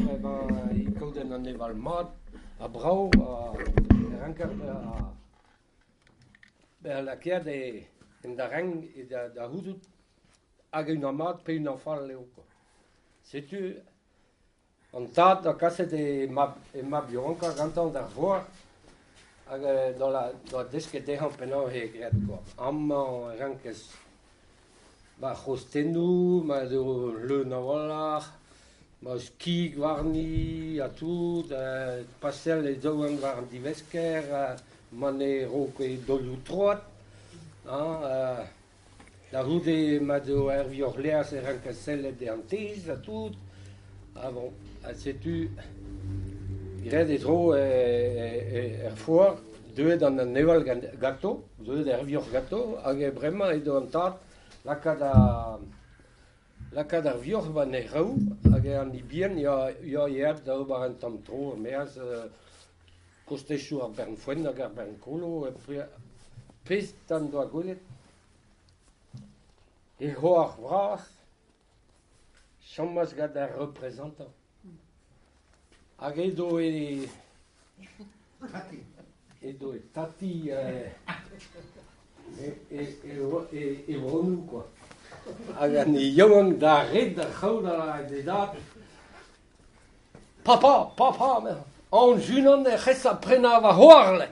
foar evit kaout un aneval mat ha brav e ranker bezañ lakaet en da renk da c'houzout hag unan mat pe unan fall eo kwa. Setu an tad 'doa kaset e mab e mab yaouankañ gantañ d'ar foar hag 'doa desket dezhañ penaos eo graet kwa. Amañ e rankez 'ba ar c'hostennoù ma 'z eo leun a-walc'h, ma 'z eus kig warni ha tout, pasal e zaouarn war an divesker ma ne ro ket taolioù troad hañ da c'houde ma 'z eo ur vuoc'h laezh e rankez sellet dezhañ an tezh ha tout ha bon ha setu graet e dro er foar, deuet an aneval ganto, deuet ar vuoc'h ganto hag bremañ edo an tad lakaat ar lakaat ar vuoc'h war he c'hraou hag an hini bihan ya aet da ober un tamm tro er-maez kostezioù ar bern foenn hag ar bern kolo pezh en doa gwelet e c'hoar vras chomas gant ar représentant hag edo e edo e tati e vronnoù kwa. Hag an yaouank d'ar red d'ar c'hraou da lâret d'e dad Papa, papa, aon unan ec'h esa prenañ va c'hoar le.